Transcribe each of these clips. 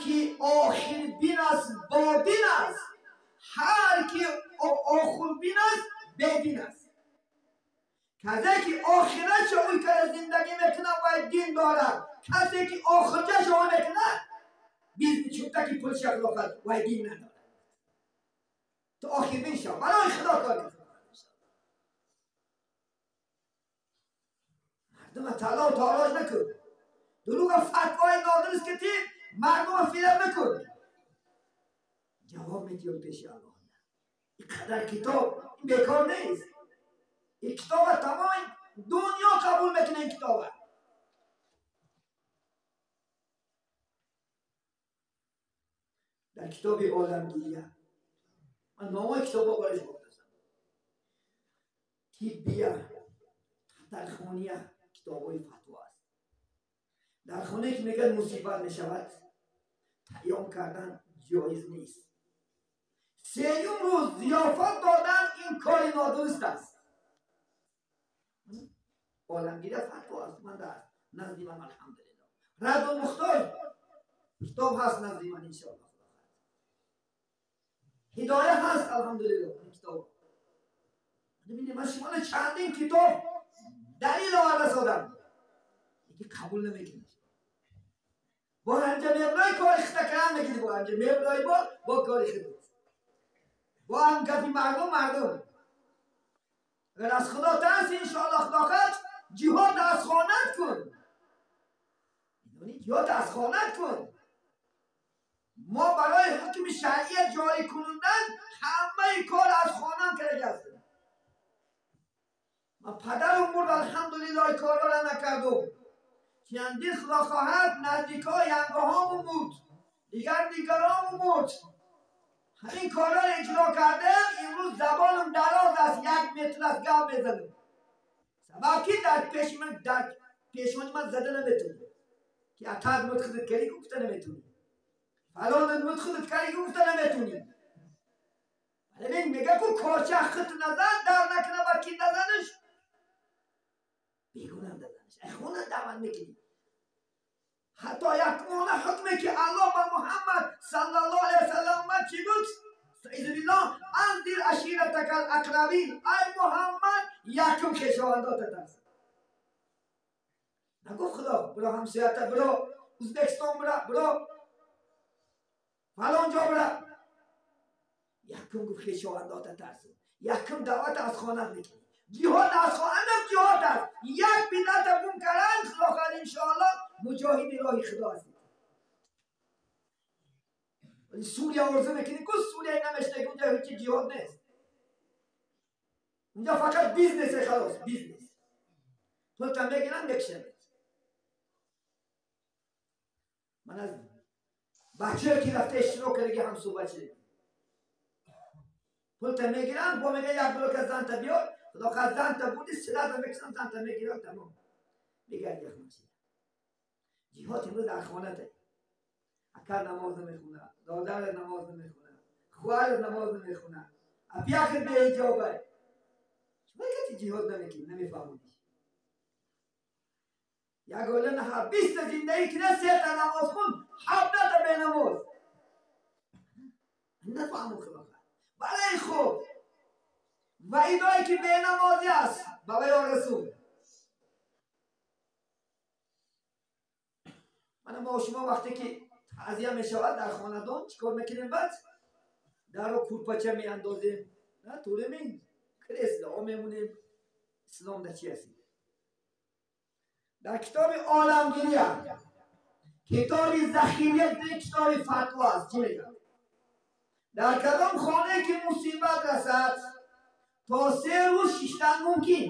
ки охирбин аст бодин аст, ҳар ки охирбин аст бедин аст. Касе ки охиратшо ӯй кара зиндагӣ мекунад вай дин дорад, касе ки охирчашо ӯй мекунад бизнес чунтаки пулша худо хоҳад вай дин надорад. Ту охирбин шав, барои худо кор кун. Мардума тало тороҷ накун, дурӯға фатвои нодуруст ки ти мардума фиреб накун. Ҷавоб медиҳӣ пеши Аллоҳ. Ин қадар китоб ин бекор нест. Ин китоба тамоми дунё қабул мекунад. Ин китоба дар китоби оламгирия ман номои китобо барои шумо гуфтам, тиббия, татархония китобҳои фатво аст. Дар хонае ки мегӯяд мусибат мешавад, таём кардан ҷоиз нест. Сеюм рӯз зиёфат додан ин кори нодуруст аст. Оламгирия фатво аст, ман дар назди ман алҳамдулиллоҳ. Радду Мухтор китоб ҳаст назди ман иншоаллоҳ. Ҳидоя ҳаст алҳамдулиллоҳ ин китоб. Бибинед ман шуморо чандин китоб далил оварда содам, лекин қабул намекунед. Бо ҳамҷа меброи кори хита кардан мекунед, бо ҳамҷа меброи бо кори хидмат, бо ҳам гапи мардум мардум. Агар аз худо тарси иншоаллоҳ худо хоҳад ҷиҳод аз хонат кун. Медонӣ ҷиҳод аз хонат кун. Мо барои ҳукми шаръия ҷорӣ кунондан ҳамаи кор аз хонам карда ҳастем. Ман падарам мурд алҳамдулиллоҳ корро накардум. Чандин худо хоҳад наздикҳо янгаҳомон мурд, дигар дигаромон мурд. Ҳамин корро иҷро кардем. Имрӯз забонам дароз аст, 1 метр аст гап мезанам. Сабаб ки дар пеши ман, дар пешони ман зада наметавонӣ, ки атар муд худат карӣ гуфта наметавонӣ, фалонат муд худат карӣ гуфта наметавонӣ. Вале мега ку корча хит назан, дар накуна ба ки назаниш, бегунам назаниш. Ай хона даъват мекунӣ. Ҳатто якмона ҳукме ки Аллоҳ ба Муҳаммад саллаллоҳу алайҳи васаллам омад чӣ буд? Аъузу биллоҳ, анзир аширатакал ақрабин. Ай Муҳаммад, якум хешовандота тарс. Нагуфт худо биро ҳамсоята, биро Ӯзбекистон, бира, биро фалон ҷо бира. Якум гуфт хешовандота тарс. Якум даъват аз хонат мекунӣ. Ҷиҳод аз хонат ҷиҳод аст. Як бидъата гум кардан худо хоҳад иншоаллоҳ муҷоҳиди роҳи худо ҳастед. Вале Сурия орзу мекунӣ ку Сурия намешта, унҷа ҳеҷ ҷиҳод нест. Унҷа фақат бизнесе, халос бизнес. Пулта мегиранд, мекушанд. Ман аз бачае ки рафта иштирок кардаги ҳам суҳбат шудем. Пулта мегиранд, бо мегӯяд як блока занта биёр, худо хоҳад занта буди, силата мекушанд, занта мегиранд, тамом. Мегардӣ яхмашида. Ҷиҳод имрӯз дар хонате. Акар намоз намехонад, додарат намоз намехонад, хоҳарат намоз намехонад, апяхат беҳиҷоба. Чаро кати ҷиҳод намекунӣ, намефаҳмонӣ? Як оила на 20 зиндагӣ кунад, 3 намоз хун, 17 бенамоз. Нафаҳму худо хоҳад. Барои хуб ва идое ки бенамозӣ аст ба вай расул. Мана мо шумо вақте ки таъзия мешавад дар хонадон чӣ кор мекунем? Баъд даро курпача меандозем, тӯремин кресло мемонем. Ислом дар чи аст? Дар китоби оламгирия, китоби захирия, китоби фатво аст. Чӣ мегӯяд? Дар кадом хонае ки мусибат расад то 3 рӯз шиштан мумкин.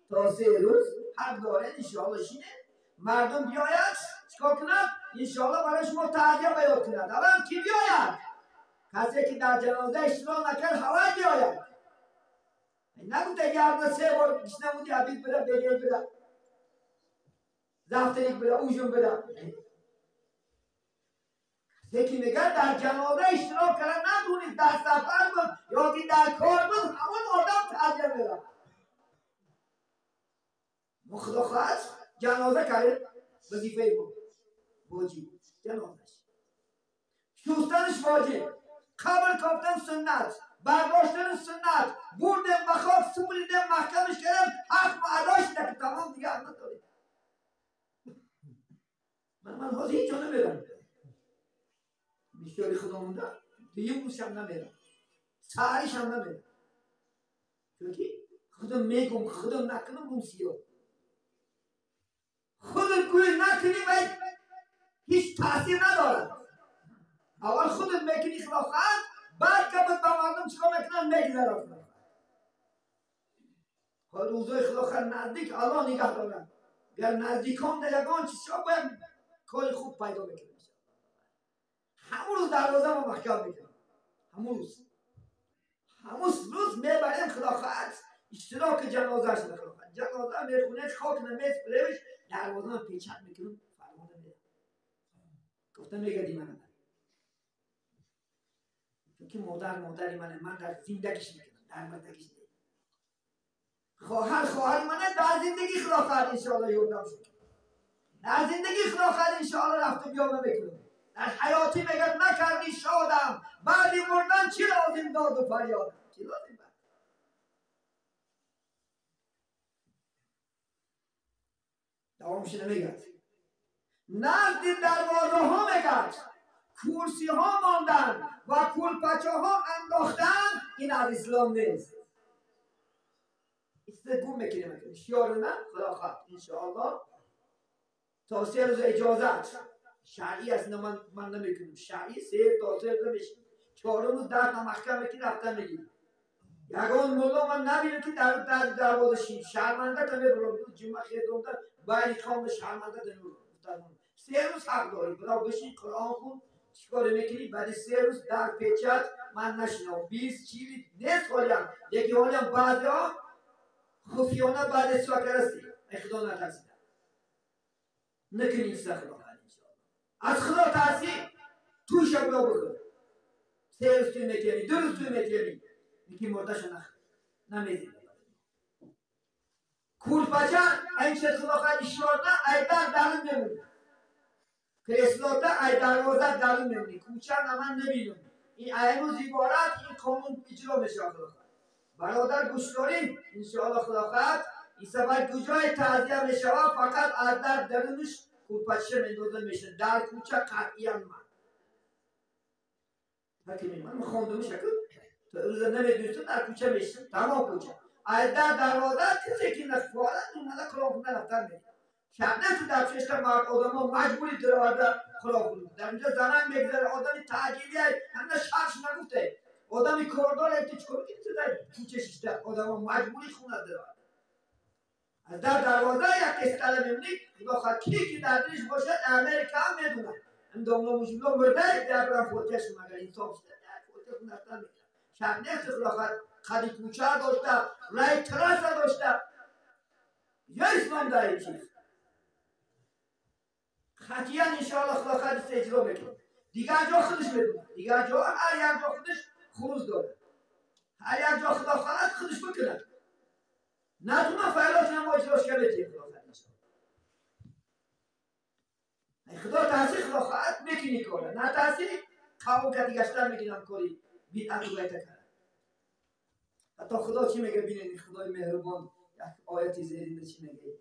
То 3 рӯз ҳақ доред иншоаллоҳ шинед, мардум биёяд чикор кунад? Иншоаллоҳ барои шумо таъзия баён кунад. Аввалан ки биёяд? Касе ки дар ҷаноза иштирок накард ҳавай биёяд. Нагуфта як рӯз 3 бор гишна буди, обид бира, бегел бира, завтрак бира, ужин бира. Касе ки мегӯяд дар ҷаноза иштирок карда надонист, дар сафар буд ё ки дар кор буд, ҳамон одам таъзия меравад. Мо худо хоҳад ҷаноза кардем, вазифаи мо воҷиб ҷанозаш. شستنش واجب، قبر کافتن سنت، برداشتن سنت، بردن به خاک سپریدن محکمش کردن، حق و اداش که تمام دیگه حق نداره. من حاضر هیچ جا نمیرم. میشاری خدا مونده دیگه بوسم نمیرم، سهریش هم نمیرم. چون خودم میگم خودم نکنم گم سیاه. خودت گوی نکنی و هیچ تاثیر ندارد. اول خودت میکنی خلافت، بعد که به مردم چیکار میکنن میگذرن. حال روزای خلافت نزدیک الله نگه دارد. گر نزدیکان در یگان چیزا باید کار خوب پیدا میکنیم. همون روز دروازه ما محکم میکنیم. همون روز میبریم خلافت اشتراک جنازه شده. خلافت جنازه میخونه خاک نمیسپریمش دروازه ما پیچک میکنیم. فرمان میدم گفتم میگردی من چون که مادر مادری منه، من در زندگیش میکنم، در مردگیش نمیکنم. خواهر خواهر منه، در زندگی خلافت انشاءالله یوردم شد. در زندگی خلافت انشاءالله رفته بیامه میکنم. در حیاتی میگن نکردی شادم، بعدی مردن چی لازم داد و فریادم، چی لازم بعد. دوامش نمیگرد. نزد دروازه ها میگرد کرسی ها ماندن و کلپچه ها انداختن، این از اسلام نیست. استگون میکنیم شیار نه خدا خواهد انشاءالله تا 3 روز اجازت شرعی است. نه من نمیکنم شرعی 3 تا 3 روز میشه، 4 روز در تا محکمه که رفتن میگیریم. یگان مولا من نبینم که در دروازه شین شرمنده تا میبرم جمعه خیردم در باید خام شرمنده تا میبرم. 3 روز حق داری برا بشین قرآن خون چیکار میکنی. بعد 3 روز در پیچت من نشینم 20 40 نیست حالیم یکی حالیم بعضیا خفیانه بعد سواکرستی خدا نترسیدم نکنی خدا از خدا ترسی تو شب را بخور. 3 روز توی میتیمی 2 روز توی میتیمی یکی مردهشو نمیزید. کورپچه این چه خدا خواهد اشوار نه ای در درون میمونی کریسلاته ای دروازه درون میمونی کوچه نه من نبینم. این امروز عبارت این قانون اجرا میشه. خدا خواهد برادر گوش داریم انشاءالله خدا خواهد این سفر کجای تعزیه میشود فقط از در درونش کورپچه میندازه میشه در کوچه قطعیا من حکیمی من خواندم شکل تا روز نمیدونستم در کوچه میشم تمام کوچه از در دروازه کسی که نخوارد اومده قرآن خونده رفتن میده. شب نیست در چشم مرد آدم ها مجبوری درآورده قرآن خونده. در اینجا زنان میگذره آدمی تعجیلی هم نه شرش نگفته آدمی کاردار افته چیکار میکنی تو در کوچه ششته آدم ها مجبوری خونه درآورده از در دروازه یک استله میبینی خدا خواهد کی که در دلش باشد امریکا هم میدونه این داملا مجبولا مرده در برم فوتیش مگر انصاف شده در فوتیش رفتن میکنه. شب نیست خدا خواهد قدی کوچه داشته رای ترسه داشته یا اسلام در این چیز قطعا انشاءالله خدا خواهد اجرا میکنه. دیگر جا خودش میدونه، دیگر جا هر یک جا خودش خروج داره، هر یک جا خدا خواهد خودش بکنه. نه تو من فعلاش نما اجراش که بتیم خدا خواهد انشاءالله. خدا تاثیر خدا خواهد میکنی کاره نه تاثیر قوم که دیگشتر میگیرم کاری بیعت و بیعت کرد. حتی خدا چی میگه بینید خدای مهربان یک آیتی زیرینه چی میگه